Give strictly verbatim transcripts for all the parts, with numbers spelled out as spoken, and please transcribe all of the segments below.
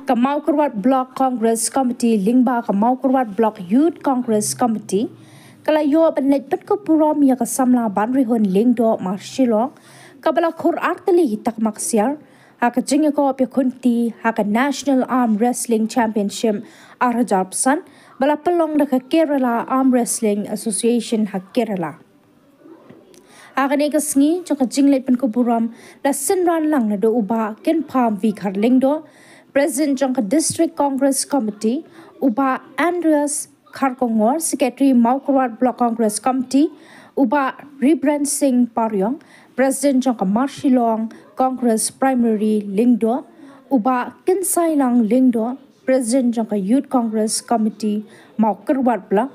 Ka Mawkyrwat Block Congress Committee lyngba ka Mawkyrwat Block Youth Congress Committee ka la ïoh ban leit pynkup burom ïa ka samla Banrihun Lyngdoh Marshillong, kaba la khur artylli ki takma ksiar ha ka jingïakop ïakhun kti ha ka National Arm Wrestling Championship ar hajar arphew san, ba la pynlong da ka Kerala Arm Wrestling Association ha Kerala. Ha kane ka sngi jong ka jingleit pynkup burom la synran lang naduh u Bah Kynpham V Kharlyngdoh, President jong ka District Congress Committee, u Bah Andreas Kharkongor, Secretary Mawkyrwat Block Congress Committee, u Bah Reverend Singh Pariong, President jong ka Marshillong Congress Primary Lyngdoh, u Bah Kynsailang Lyngdoh, President jong ka Youth Congress Committee Mawkyrwat Block,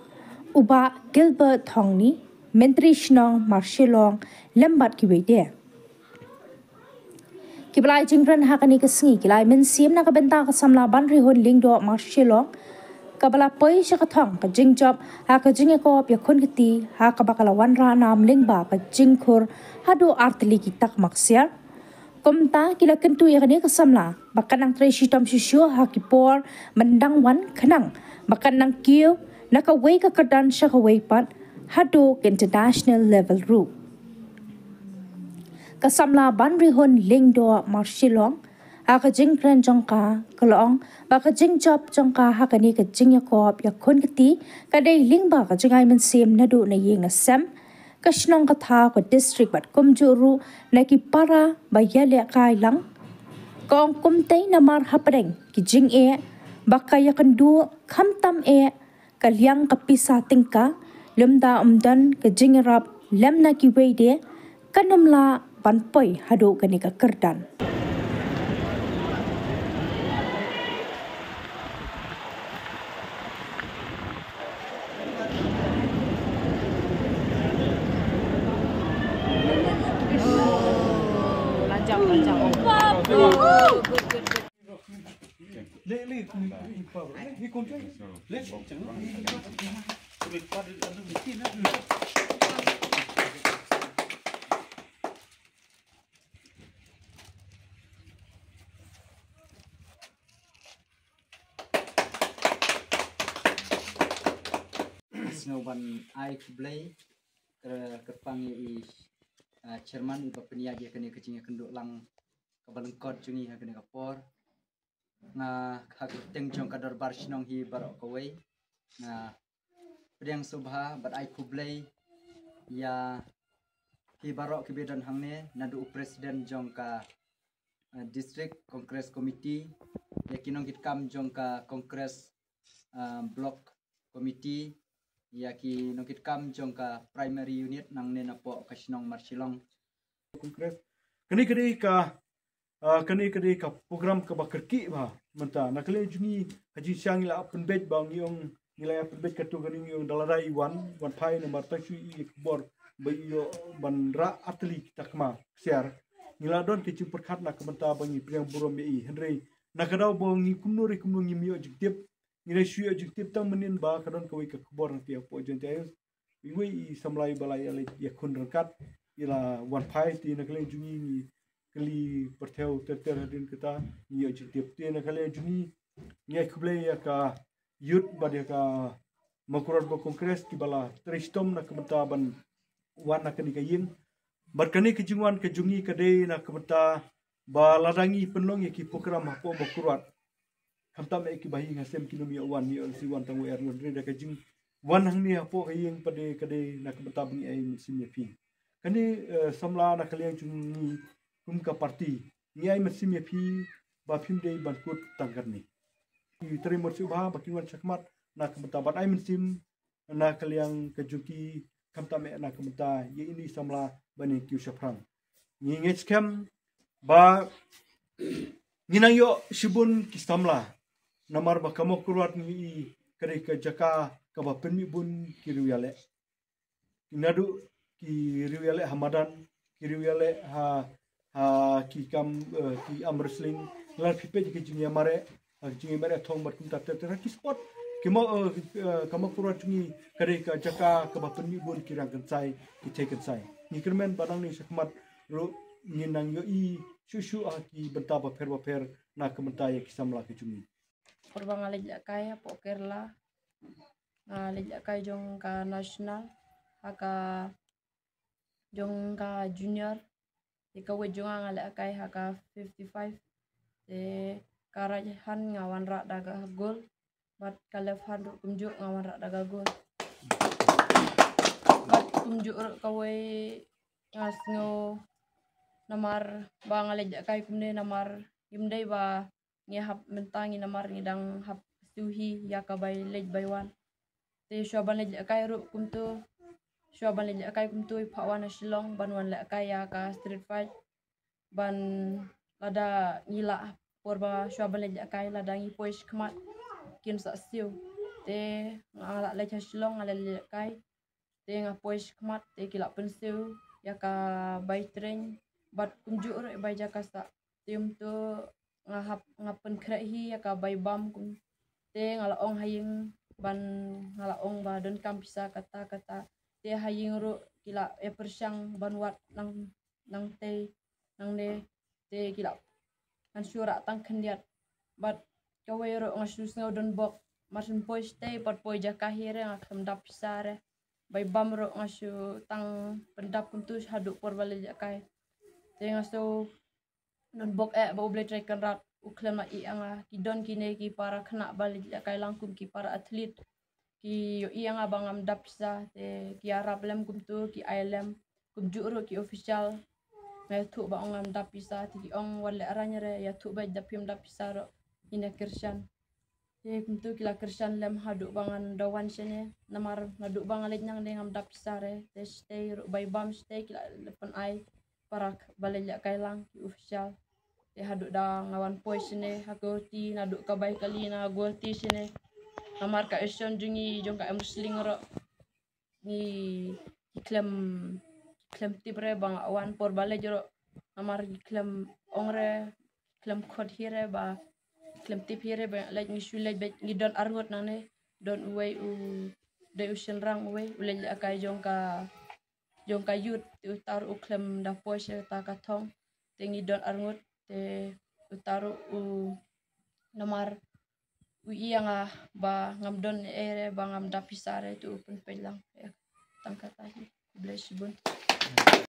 u Bah Gilbert Thongni, Myntri Shnong Marshillong, lem bad kiwei de. Kiba la ai jingkren ha kane ka sngi ki la ai mynsiem na ka bynta ka samla Banrihun Lyngdoh Marshillong, kaba la poi sha ka thong ka jingjop ha ka jingïakop ïakhun kti, ha kaba ka la wanrah nam lyngba ka jingkhur haduh artylli ki takma ksiar. Kumta ki la kyntu ïa kane ka samla ba kan nang trei shitom shisha ha ki por ban dang wan, khnang ba kan nang kiew na kawei ka kyrdan sha kawei pat haduh ka international level ruh. Ka samla Banrihun Lyngdoh Marshillong, ha ka jingkren jong ka, ka la ong ba ka jingjop jong ka ha kane ka jingïakop ïakhun kti ka dei lyngba ka jingai mynsiem naduh na ïing na sem, ka shnong ka thaw, ka district bad kumjuh ruh na ki para ba ïalehkai lang. Ka ong kumtei namar hapdeng ki jingeh ba ka ïakynduh, khamtam eh ka liang ka pisa tyngka, lymda ym don ka jingïarap lem na kiwei de, kan ym lah ban poi haduh kane ka kyrdan. Sngewbha ban ai khublei kyrpang ïa i, ah, chairman iba pynïaid ïa kane ka jingïakynduh lang kaba lyngkot jong ngi ha kane ka por. Nga ha ka kyrteng jong ka dorbar shnong hi baroh kawei, nga pdiang sngewbha bad ai khublei ïa ki baroh kiba don hangne, naduh u president jong ka, eh, District Congress Committee, ïa ki nongkitkam jong ka Congress, eh, Block Committee, ïa ki nongkitkam jong ka Primary Unit nangne napoh ka shnong Marshillong. Congress. Kane ka dei ka, ah, kane ka dei ka program kaba kyrkieh bha mynta. Na ka liang jong ngi ha jingshisha ngi la pynbeit ba ngi ong, ngi la pynbeit katto katne, ngi ong da lada i wan, wan phai namar tang shu i ïa ka khubor ba i ïoh ban rah artylli ki takma ksiar. Ngi la don ka jingpyrkhat na ka bynta ba ngi pdiang burom ïa i. Hynrei na ka daw ba ngi kumno re kumno ngim ïoh jingtip. Ngi la shu ïoh jingtip tang mynnin ba ka don kawei ka khubor hangtei hapoh Jaintia Hills. Iwei i samla iba la ïaleit ïakhun ryngkat i la wan phai, te na ka liang jong ngi ngi kylli pyrthew ter ter hadien kata, ngi ïoh jingtip. Te na ka liang jong ngi ngi ai khublei ïa ka youth bad ïa ka Mawkyrwat Block Congress kiba la trei shitom na ka bynta ban wan na kane ka ïing. Bad kane ka jingwan ka jong ngi ka dei na ka bynta ba lada ngi pynlong ïa ki program hapoh Mawkyrwat, khamtam eh kiba ha ïing ha sem kin ym ïoh wan, ïoh lehse wan tang wei ar ngut, hynrei da ka jingwan hangne hapoh ka ïing pat de ka dei na ka bynta ba ngi ai mynsiem ïa phi. Kane, eh, samla na ka liang jong ngi kum ka party ngi ai mynsiem ïa phi ba phim dei ban kut tang katne. Ngi trei mut sngewbha ba kin wan shakhmat na ka bynta ban ai mynsiem na ka liang ka jong ki, khamtam eh na ka bynta ïa ine i samla ba ïeng kiew shaphrang. Ngi ngeit skhem ba ngi nang ïoh shibun ki samla namar ba ka Mawkyrwat ngi i ka dei ka jaka kaba pynmih bun ki riew ïaleh. Naduh ki riew ïaleh ha madan, ki riew ïaleh ha, ha ki kam, eh, ki arm wrestling, lada phi peit ki jingïamareh, ha ki jingïamareh thong bad kumta ter ter, ha ki sport. Ki Maw, eh, eh, ka Mawkyrwat jong ngi ka dei ka jaka kaba pynmih bun ki rang kynsai, ki thei kynsai. Ngi kyrmen ba nangne shakhmat ruh ngin nang ïohi shuh shuh ha ki bynta bapher bapher na ka bynta ïa ki samla ki jong ngi. Por ba nga leit lehkai hapoh Kerala, nga leit lehkai jong ka national, ha ka jong ka junior. Te ka weight jong nga nga lehkai ha ka fifty-five. Te ka right hand nga wanrah da ka gold, bad ka left hand ruh kumjuh nga wanrah da ka gold. Bad kumjuh ruh kawei nga sngew namar ba nga leit lehkai kumne namar ngim dei ba ngi hap mynta ngi namar ngi dang hap siew hi ïa ka bai leit bai wan. Te shuwa ban leit lehkai ruh kumto, shuwa ban leit lehkai kumto i phah wan ha Shillong ban wan lehkai ïa ka street fight. Ban lada ngi lah por ba shuwa ban leit lehkai, lada ngi poi shakhmat kin sa siew. Te nga lah leit ha Shillong nga leit lehkai. Te nga poi shakhmat te ki lah pynsiew ïa ka bai train bad kumjuh ruh bai jaka sah. Te kumto nga hap nga pynkhreh hi ïa ka bai bam kum. Te nga la ong ha ïing ban nga la ong ba donkam pisa kata kata. Te ha ïing ruh ki la ïa pyrshang ban wad nang nangtei nangne. Te ki la ngan shu rah tang khyndiat. Bad kawei ruh nga shu sngew donbok. Mar shu poi shatei pat poi jaka hi re nga khlem dap pisa re. Bai bam ruh nga shu tang pyndap kumto haduh por ba leit lehkai. Te nga shu donbok eh ba U Blei Trai Kynrad u khlem la ïeh ïa nga. Ki don kine ki para khynnah ba leit lehkai lang kum ki para athlete. Ki ïohi ïa nga ba ngam dap pisa te ki ïarap lem kumto ki ai lem kumjuh ruh ki official. Nga ïathuh ba ong ngam dap pisa te ki ong wat lehrain re ïathuh ba da phim dap pisa ruh ngin ïa kyrshan. Te kumto ki la kyrshan lem haduh ba ngan da wan shane namar naduh ba nga leit nangne ngam dap pisa re te shatei ruh bai bam shatei ki la pyn ai para ba leit lehkai lang ki official. Te haduh da nga wan poi shane ha Guwahati naduh ka bai kali na Guwahati shane. Namar ka ïashon jong ngi jong ka arm wrestling ruh ngi ki khlem khlem tip re ba nga wan por ba leit ruh namar ki khlem ong re khlem khot hi re ba khlem tip hi re ba leit ngi shu leit ba ngi don arngut nangne. Don uwei u dei u shynrang uwei u leit lehkai jong ka jong ka youth te uta ruh u khlem da poi sha kata ka thong. Te ngi don arngut te uta ruh u namar u ïa nga ba ngam don ei re ba ngam dap pisa re te u pynpeit lang. Tang kata hi. Bless you bun.